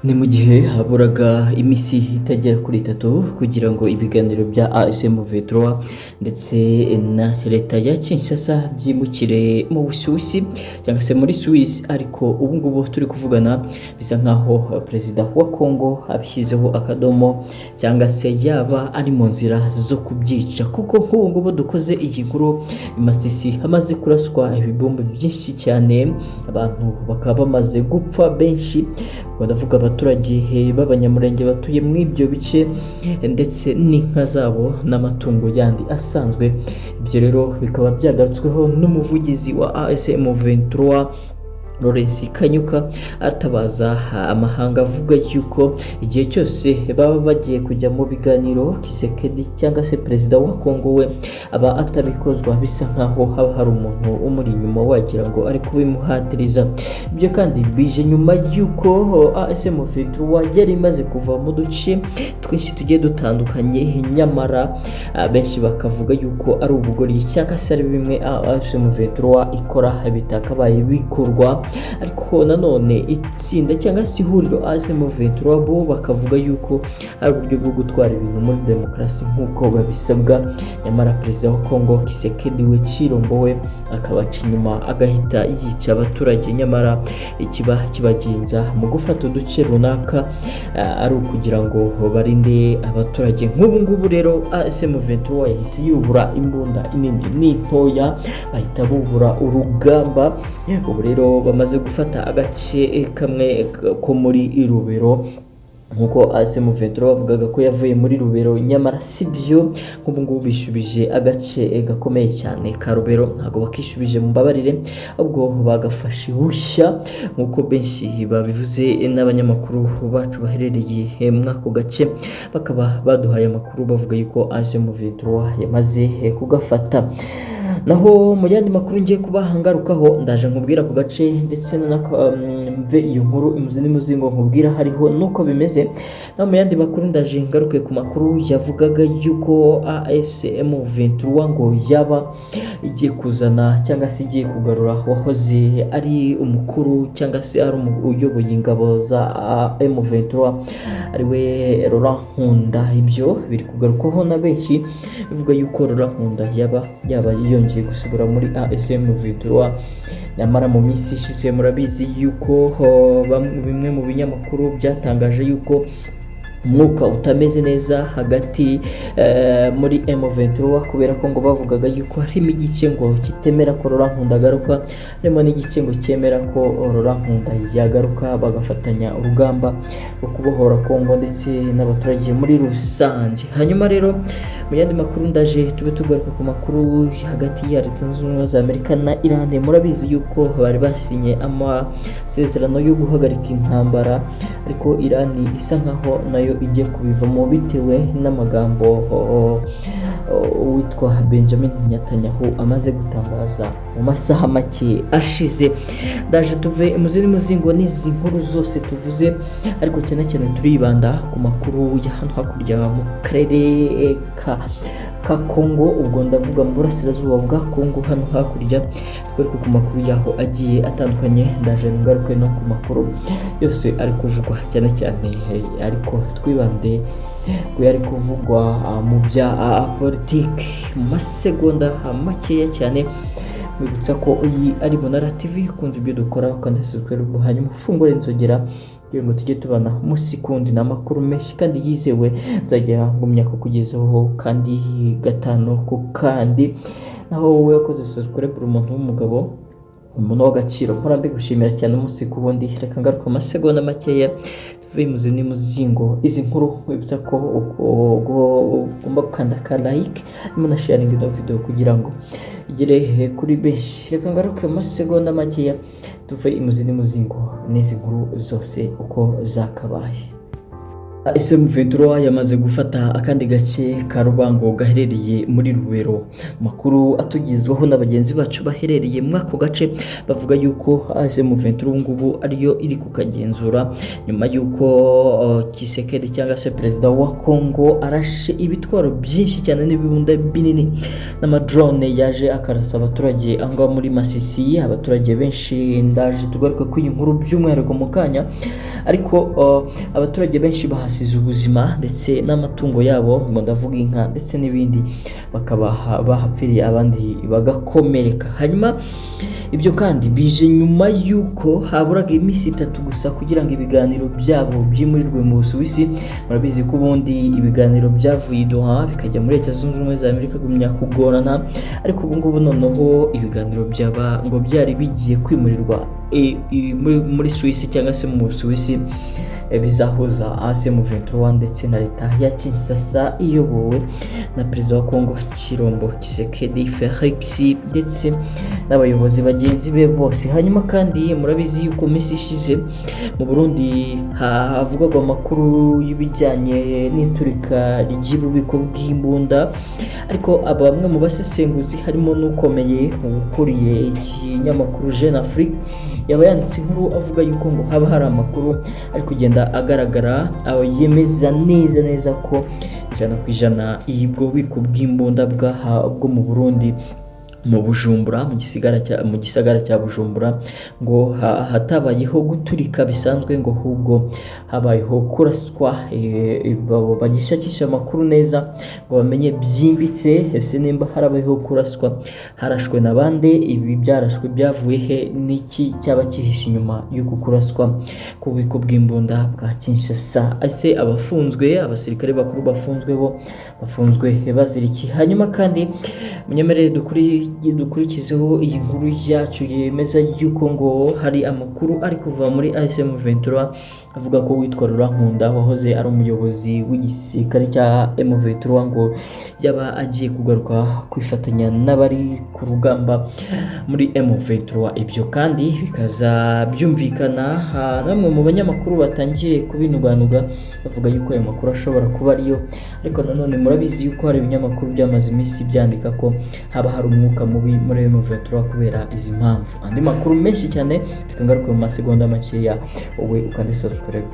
Ni mu gihe haburaga iminsi itagera kuri 3 kugira ngo ibiganiro bya AFC M23 ndetse na leta ya Kinshasa byimukire mu Busuwisi cyangwa se muri Suisse, ariko ubu ngubu turi kuvugana bisa nkaho perezida wa Congo abishyizeho akadomo cyangwa se yaba ari mu nzira zo kubyica, kuko nk'ubu ngubu dukoze iyi nkuru i Masisi hamaze kuraswa ibibombe byinshi cyane, abantu bakaba bamaze gupfa benshi. Ubwo ndavuga abaturage b'Abanyamurenge batuye muri ibyo bice ndetse n'inka zabo n'amatungo yandi asanzwe. Ibyo rero bikaba byagarutsweho n'umuvugizi wa AFC M23 Lawrence Kanyuka, atabaza amahanga avuga yuko igihe cyose baba bagiye kujya mu biganiro, Tshisekedi cyangwa se perezida wa Kongo we aba atabikozwa, bisa nkaho haba hari umuntu umuri inyuma wagira ngo ari kubimuhatiriza. Ibyo kandi bije nyuma y'uko AFC M23 yari imaze kuva mu duce twinshi tugiye dutandukanye, nyamara benshi bakavuga yuko ari ubugoryi cyangwa se ari bimwe AFC M23 ikora bitakabaye bikorwa. Ariko nanone itsinda cyangwa se ihuriro AFC M23 bo bakavuga yuko ari uburyo bwo gutwara ibintu muri demokarasi nk'uko babisabwa, nyamara perezida wa Kongo Tshisekedi we Tshilombo we akabaca inyuma agahita yica abaturage, nyamara ikiba kibagenza mu gufata uduce runaka ari ukugira ngo barinde abaturage. Nk'ubu ngubu rero AFC M23 yahise yubura imbunda inini n'intoya, bahita bubura urugamba. Ubu rero bamaze gufata agace kamwe ko muri Rubero, nk'uko AFC M23 bavugaga ko yavuye muri Rubero, nyamara si byo. Nk'ubu ngubu bishubije agace gakomeye cyane ka Rubero, ntabwo bakishubije, mumbabarire, ahubwo bagafashe bushya nk'uko benshi babivuze n'abanyamakuru bacu baherereye muri ako gace bakaba baduhaye amakuru bavuga yuko AFC M23 yamaze kugafata. Naho mu yandi makuru ngiye kubaha ngarukaho, ndaje nkubwira ku gace ndetse mve iyo nkuru imuzi n'umuzingo nkubwira hariho nuko bimeze. Naho mu yandi makuru ndaje ngaruke ku makuru yavugaga yuko AFC M23 ngo yaba igiye kuzana cyangwa se igiye kugarura wahoze ari umukuru cyangwa se ari uyoboye ingabo za M23, ariwe Laurent Nkunda. Ibyo biri kugarukwaho na benshi bivuga yuko Laurent Nkunda yaba yongeye gusubira muri AFC M23, nyamara mu minsi ishize murabizi yuko bimwe mu binyamakuru byatangaje yuko umwuka utameze neza hagati muri M23, kubera ko ngo bavugaga yuko harimo igice ngo kitemera ko Laurent Nkunda agaruka, harimo n'igice ngo cyemera ko Laurent Nkunda yagaruka bagafatanya urugamba rwo kubohora Kongo ndetse n'abaturage muri rusange. Hanyuma rero mu yandi makuru ndaje tube tugaruka ku makuru hagati ya Leta Zunze Ubumwe za Amerika na Iran. Murabizi yuko bari basinye amasezerano yo guhagarika intambara, ariko Iran isa nkaho nayo igiye kubivamo bitewe n'amagambo uwitwa Benjamin Netanyahu amaze gutangaza mu masaha make ashize. Ndaje tuve mu zindi muzingo n'izi nkuru zose tuvuze, ariko cyane cyane turibanda ku makuru ya hano hakurya mu karere ka Kongo. Ubwo ndavuga mu burasirazuba bwa Kongo hano hakurya, tugaruke ku makuru yaho agiye atandukanye. Ndaje ngaruke no ku makuru yose ari kuvugwa cyane cyane, ariko twibande ku yari kuvugwa mu bya politiki mu masegonda makeya cyane. Mwibutsa ko iyi ari Munara TV, ukunze ibyo dukora ukanda subscribe, hanyuma ufungure inzogera kugira ngo tujye tubana umunsi kundi n'amakuru menshi kandi yizewe nzajya ngumya kukugezaho kandi gatanu ku kandi. Naho wowe wakoze subscribe, uri umuntu w'umugabo, umuntu w'agaciro, mpora mbigushimira cyane umunsi ku wundi. Reka ngaruka amasegonda makeya tuve mu zindi muzingo izi nkuru, wibutsa ko ugomba gukanda ka like harimo na sharing ino video kugira ngo igere kuri benshi. Reka ngaruke amasegonda makeya tuve imuzi n'umuzingo n'izi nkuru zose uko zakabaye. SM23 yamaze gufata akandi gace ka Rubango gaherereye muri Rubero. Makuru atugezwaho na bagenzi bacu baherereye muri ako gace bavuga yuko SM23 ubu ngubu ariyo iri kukagenzura, nyuma yuko Tshisekedi cyangwa se perezida wa Congo arashe ibitwaro byinshi cyane n'ibibunda binini n'amadrone, yaje akarasa abaturage aho ngaho muri Masisi. Abaturage benshi, ndaje tugaruka kuri iyi nkuru by'umwihariko mu kanya, ariko abaturage benshi bahasize ubuzima ndetse n'amatungo yabo, ngo ndavuga inka ndetse n'ibindi, bakaba bahapfiriye, abandi bagakomereka. Hanyuma ibyo kandi bije nyuma y'uko haburaga iminsi 3 gusa kugira ngo ibiganiro byabo byimurirwe mu Busuwisi. Murabizi ko ubundi ibiganiro byavuye i Doha bikajya muri Leta Zunze Ubumwe za Amerika gumya kugorana, ariko ubu ngubu noneho ibiganiro byaba ngo byari bigiye kwimurirwa muri Suisse cyangwa se mu Busuwisi, bizahuza AFC/M23 ndetse na leta ya Kinshasa iyobowe na perezida wa Congo Tshilombo Tshisekedi Felix ndetse n'abayobozi bagenzi be bose. Hanyuma kandi murabizi yuko minsi ishize mu Burundi havugwaga amakuru y'ibijyanye n'iturika ry'ububiko bw'imbunda, ariko bamwe mu basesenguzi harimo n'ukomeye ukuriye ikinyamakuru Jeune Afrique yaba yanditse inkuru avuga yuko ngo haba hari amakuru ari kugenda agaragara aho yemeza neza neza ko 100% ubwo bubiko bw'imbunda bwo mu Burundi, mu Bujumbura, mu gisagara cya Bujumbura, ngo hatabayeho guturika bisanzwe, ngo ahubwo habayeho kuraswa. Bagishakisha amakuru neza ngo bamenye byimbitse ese nimba harabayeho kuraswa, harashwe na bande, ibi byarashwe byavuye he, n'iki cyaba cyihishe inyuma y'uku kuraswa ku bubiko bw'imbunda bwa Kinshasa. Ese abafunzwe, abasirikare bakuru bafunzwe, bo bafunzwe bazira iki? Hanyuma kandi munyemerere dukurikizeho iyi nkuru yacu yemeza yuko ngo hari amakuru ari kuva muri AFC/M23 avuga ko witwa Rurankunda wahoze ari umuyobozi w'igisirikare cya M23 ngo yaba agiye kugaruka kwifatanya n'abari ku rugamba muri M23. Ibyo kandi bikaza byumvikana bamwe mu banyamakuru batangiye kubinuganuga bavuga yuko ayo makuru ashobora kuba ariyo, ariko nanone murabizi yuko hari ibinyamakuru byamaze iminsi byandika ko haba hari umwuka mubi muri M23 kubera izi mpamvu. Andi makuru menshi cyane, reka ngaruke mu masegonda makeya, wowe ukande subscribe.